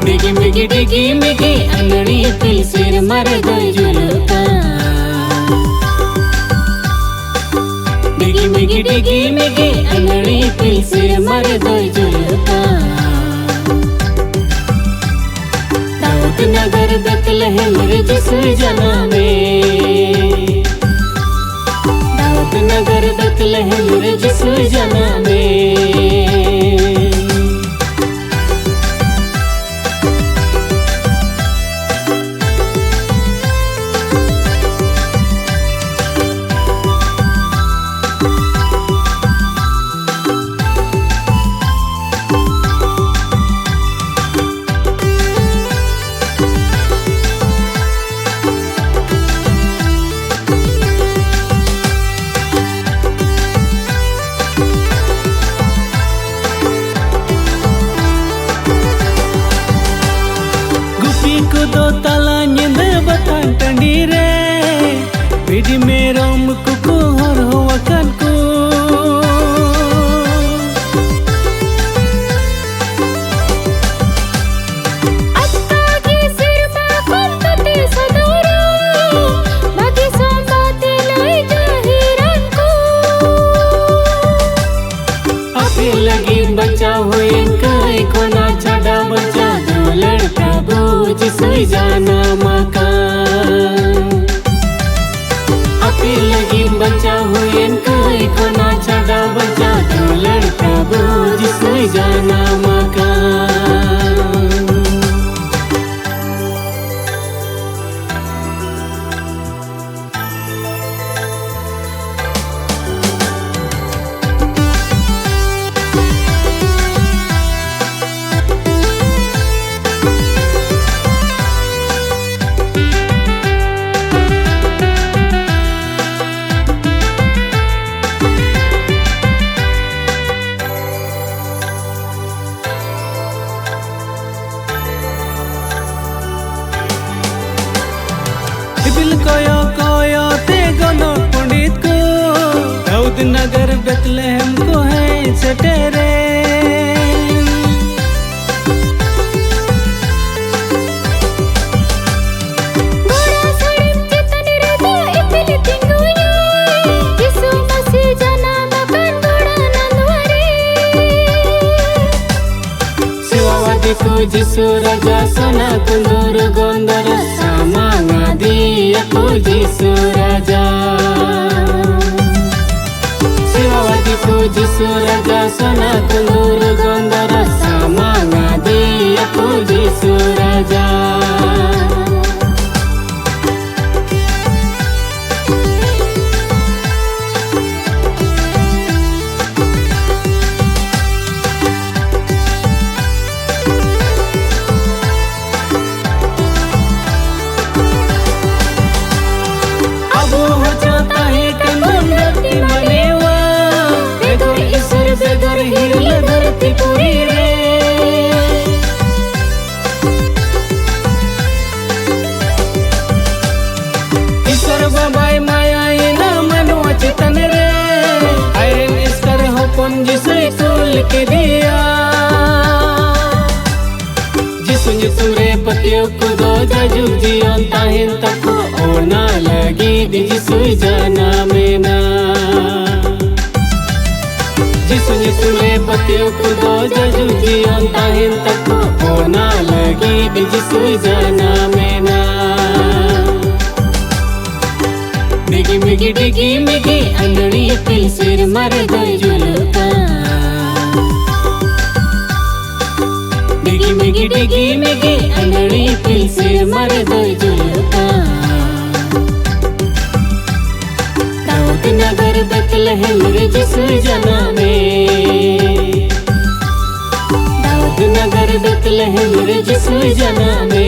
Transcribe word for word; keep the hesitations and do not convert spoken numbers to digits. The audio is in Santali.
ᱰᱤᱜᱤ ᱢᱤᱜᱤ ᱰᱤᱜᱤ ᱢᱤᱜᱤ ᱟᱹᱱᱟᱹᱲᱤ ᱤᱯᱤᱞ ᱥᱮᱨᱢᱟ ᱨᱮᱫᱚᱭ ᱡᱩᱞᱩᱜ ᱠᱟᱱ᱾ ᱰᱤᱜᱤ ᱢᱤᱜᱤ ᱰᱤᱜᱤ ᱢᱤᱜᱤ ᱟᱹᱱᱟᱹᱲᱤ ᱤᱯᱤᱞ ᱥᱮᱨᱢᱟ ᱨᱮᱫᱚᱭ ᱡᱩᱞᱩᱜ ᱠᱟᱱ᱾ ᱫᱟᱣᱩᱫ ᱱᱟᱜᱟᱨ ᱵᱮᱛᱞᱮᱦᱮᱢ ᱨᱮ ᱡᱤᱥᱩᱭ ᱡᱟᱱᱟᱢᱮ᱾ ᱫᱟᱣᱩᱫ ᱱᱟᱜᱟᱨ ᱵᱮᱛᱞᱮᱦᱮᱢ ᱨᱮ ᱡᱤᱥᱩᱭ ᱡᱟᱱᱟᱢᱮ᱾ ᱜᱩᱯᱤ ᱠᱚᱫᱚ ᱛᱟᱞᱟ ᱧᱤᱫᱟᱹ ᱵᱟᱛᱟᱱ ᱴᱟᱺᱰᱤ ᱨᱮ ᱵᱷᱤᱰᱤ ᱢᱮᱨᱚᱢ ᱠᱚᱠᱚ ᱦᱚᱨᱦᱚ ᱟᱠᱟᱫ ᱠᱚ᱾ ᱟᱪᱠᱟ ᱜᱮ ᱥᱮᱨᱢᱟ ᱠᱷᱚᱱ ᱠᱟᱛᱮ ᱥᱚᱫᱚᱨᱚᱜ ᱵᱷᱟᱹᱜᱤ ᱥᱚᱢᱵᱟᱫ ᱞᱟᱹᱭ ᱡᱟᱹᱦᱤᱨᱟᱱ ᱠᱚ᱾ ᱟᱯᱮ ᱞᱟᱹᱜᱤᱫ ᱵᱟᱧᱪᱟᱣ ᱦᱩᱭᱮᱱ ᱠᱟᱹᱭ ᱠᱷᱚᱱᱟ ᱪᱷᱟᱰᱟ ᱵᱟᱧᱪᱟᱣ ᱫᱩᱞᱟᱹᱲ ᱯᱨᱚᱵᱷᱩ ᱡᱤᱥᱩᱭ ᱡᱟᱱᱟᱢ ᱟᱠᱟᱱ᱾ ᱟᱯᱮ ᱞᱟᱹᱜᱤᱫ ᱵᱟᱧᱪᱟᱣ ᱦᱩᱭᱮᱱ ᱠᱟᱹᱭ ᱠᱷᱚᱱᱟ ᱪᱷᱟᱰᱟ ᱵᱟᱧᱪᱟᱣ ᱫᱩᱞᱟᱹᱲ ᱯᱨᱚᱵᱷᱩ ᱡᱤᱥᱩᱭ ᱡᱟᱱᱟᱢ ᱟᱠᱟᱱ᱾ ᱤᱯᱤᱞ ᱠᱚᱭᱚᱜ ᱠᱚᱭᱚᱜ ᱛᱮ ᱜᱚᱱᱚᱠ ᱯᱚᱸᱰᱤᱛ ᱠᱚ ᱫᱟᱣᱩᱫ ᱱᱟᱜᱟᱨ ᱵᱮᱛᱞᱮᱦᱮᱢ ᱠᱚ ᱦᱮᱡ ᱥᱮᱴᱮᱨᱮᱱ᱾ ᱡᱤᱥᱩ ᱨᱟᱡᱟ ᱥᱚᱱᱟ ᱠᱩᱸᱫᱩᱨ ᱜᱚᱱᱫᱚᱨ ᱥᱟᱢᱟᱝ ᱟᱫᱤᱭᱟᱠᱚ ᱡᱤᱥᱩ ᱨᱟᱡᱟ᱾ ᱥᱮᱣᱟᱣᱟᱫᱤᱠᱚ ᱡᱤᱥᱩ ᱨᱟᱡᱟ ᱥᱚᱱᱟ ᱠᱩᱸᱫᱩᱨ ᱜᱚᱱᱫᱚᱨ ᱥᱟᱢᱟᱝ ᱟᱫᱤᱭᱟᱠᱚ ᱡᱤᱥᱩ ᱨᱟᱡᱟ᱾ ᱟᱵᱚ ᱦᱚᱪᱚ ᱛᱟᱦᱮᱸ ᱠᱟᱱ ᱵᱚᱱ ᱫᱷᱟᱹᱨᱛᱤ ᱢᱟᱱᱮᱣᱟ, ᱵᱮᱜᱚᱨ ᱤᱥᱚᱨ ᱵᱮᱜᱚᱨ ᱦᱤᱨᱞᱟᱹ ᱫᱷᱟᱹᱨᱛᱤ ᱯᱩᱨᱤ ᱨᱮ᱾ ᱤᱥᱚᱨ ᱵᱟᱵᱟᱭ ᱢᱟᱭᱟᱭᱮᱱᱟ ᱢᱟᱱᱣᱟ ᱪᱮᱛᱟᱱ ᱨᱮ, ᱟᱡᱨᱮᱱ ᱮᱥᱠᱟᱨ ᱦᱚᱯᱚᱱ ᱡᱤᱥᱩᱭ ᱠᱩᱞ ᱠᱮᱫᱮᱭᱟ᱾ ᱡᱤᱥᱩ ᱧᱩᱛᱩᱢ ᱨᱮ ᱯᱟᱹᱛᱭᱟᱹᱣ ᱠᱚᱫᱚ ᱡᱟᱭᱡᱩᱜᱽ ᱡᱤᱭᱚᱱ ᱛᱟᱦᱮᱱ ᱛᱟᱠᱚ, ᱚᱱᱟ ᱞᱟᱹᱜᱤᱫ ᱡᱤᱥᱩᱭ ᱡᱟᱱᱟᱢᱮᱱᱟ᱾ ᱡᱤᱥᱩ ᱧᱩᱛᱩᱢ ᱨᱮ ᱯᱟᱹᱛᱭᱟᱹᱣ ᱠᱚᱫᱚ ᱡᱟᱭᱡᱩᱜᱽ ᱡᱤᱭᱚᱱ ᱛᱟᱦᱮᱱ ᱛᱟᱠᱚ, ᱚᱱᱟ ᱞᱟᱹᱜᱤᱫ ᱡᱤᱥᱩᱭ ᱡᱟᱱᱟᱢᱮᱱᱟ᱾ ᱢᱤᱜᱤ ᱢᱤᱜᱤ ᱰᱤᱜᱤ ᱢᱤᱜᱤ ᱟᱸᱫᱟᱹᱲᱤ ᱤᱯᱤᱞ ᱥᱮᱨᱢᱟ ᱨᱮᱫᱚᱭ ᱡᱩᱞᱩᱜ ᱠᱟᱱ᱾ ᱢᱤᱜᱤ ᱢᱤᱜᱤ ᱰᱤᱜᱤ ᱢᱤᱜᱤ ᱟᱸᱫᱟᱹᱲᱤ ᱤᱯᱤᱞ ᱥᱮᱨᱢᱟ ᱨᱮᱫᱚᱭ ᱡᱩᱞᱩᱜ ᱠᱟᱱ᱾ ᱫᱟᱣᱩᱫ ᱱᱟᱜᱟᱨ ᱵᱮᱛᱞᱮᱦᱮᱢ ᱨᱮ ᱡᱤᱥᱩᱭ ᱡᱟᱱᱟᱢᱮ᱾ ᱫᱟᱣᱩᱫ ᱱᱟᱜᱟᱨ ᱵᱮᱛᱞᱮᱦᱮᱢ ᱨᱮ ᱡᱤᱥᱩᱭ ᱡᱟᱱᱟᱢᱮ᱾